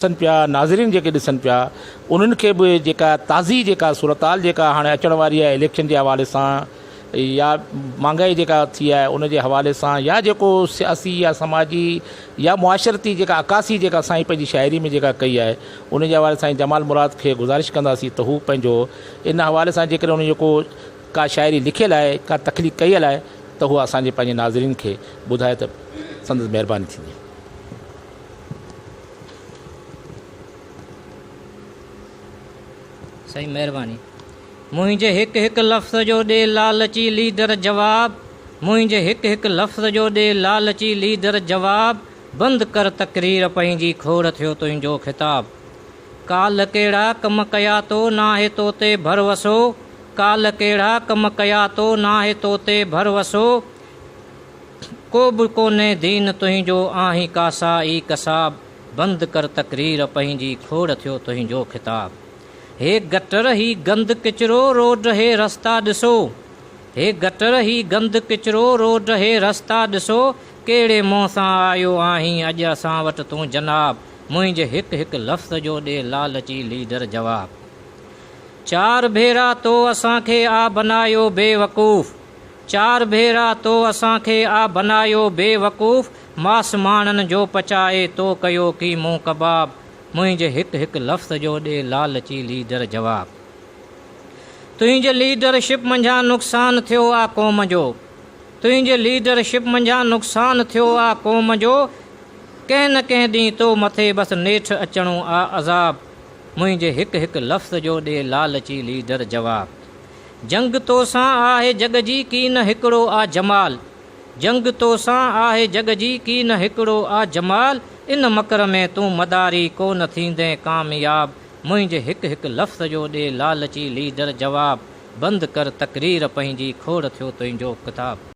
ڏسن پيا ناظرين جيڪي ڏسن پيا انهن کي به جيڪا تازي جيڪا صورتحال جيڪا هاڻي اچڻ واري آهي اليڪشن جي حوالي سان يا مھانگائي جيڪا ٿي آهي ان جي حوالي سان يا جيڪو سياسي يا سماجي يا معاشرتي جيڪا عڪاسي جيڪا سائين پنهنجي شاعري ۾ جيڪا ڪئي آهي ان جي حوالي سائين جمال مراد کي گذارش ڪنداسين ته هو پنهنجو ان حوالي سان جيڪڏهن ان جو ڪو ڪا شاعري لکيل آهي ڪا تخليق ڪيل آهي ته هو اسان جي پنهنجي ناظرين کي ٻڌائي ته سندس مهرباني ٿيندي. سائين مهرباني. منهنجي هڪ هڪ لفظ جو ڏي لالچي ليڊر جواب منهنجي هڪ هڪ لفظ جو ڏي لالچي ليڊر جواب بند ڪر تقرير پنهنجي کوڙ ٿيو تنهنجو خطاب ڪالهه ڪهڙا ڪم ڪيا تو ناهي تو تي ڀروسو ڪالهه ڪهڙا ڪم ڪيا تو ناهي تو تي ڀروسو ڪو به ڪونهي دين تنهنجو آهين ڪاسا ئي ڪساب بند ڪر تقرير پنهنجي کوڙ ٿيو تنهنجو خطاب هي گٽر هي گند ڪچرو روڊ هي رستا ڏسو هي گٽر هي گند ڪچرو روڊ هي رستا ڏسو ڪهڙي منهن سان آيو آهين اڄ اسان وٽ تون جناب منهنجي هڪ هڪ لفظ جو ڏي لالچي ليڊر جواب چار ڀيرا تو اسان کي آ بنايو بيوقوف چار ڀيرا تو اسان کي آ بنايو بي وقوف ماس ماڻهن جو پچائي تو ڪيو قيمو ڪباب منهنجي هڪ هڪ لفظ جو ڏي لالچي ليڊر جواب تنهنجي ليڊر شپ منجهان نقصان ٿيو آ قوم جو تنهنجي ليڊر شپ منجهان نقصان ٿيو آ قوم جو ڪنهن نه ڪنهن ڏينهن تو مٿي بس نيٺ اچڻو آ عذاب منهنجي هڪ هڪ لفظ جو ڏي لالچي ليڊر جواب. جنگ توسان آهي جڳ جي ڪي نه هڪڙو آ جمال جنگ توسان آهي جڳ جي ڪي نه هڪڙو آ جمال ان مڪر ۾ تون مداري ڪو نه ٿيندين ڪامياب منهنجي هڪ هڪ لفظ جو ڏي لالچي ليڊر جواب بند ڪر تقرير پنهنجي کوڙ ٿيو تنهنجو ڪتاب.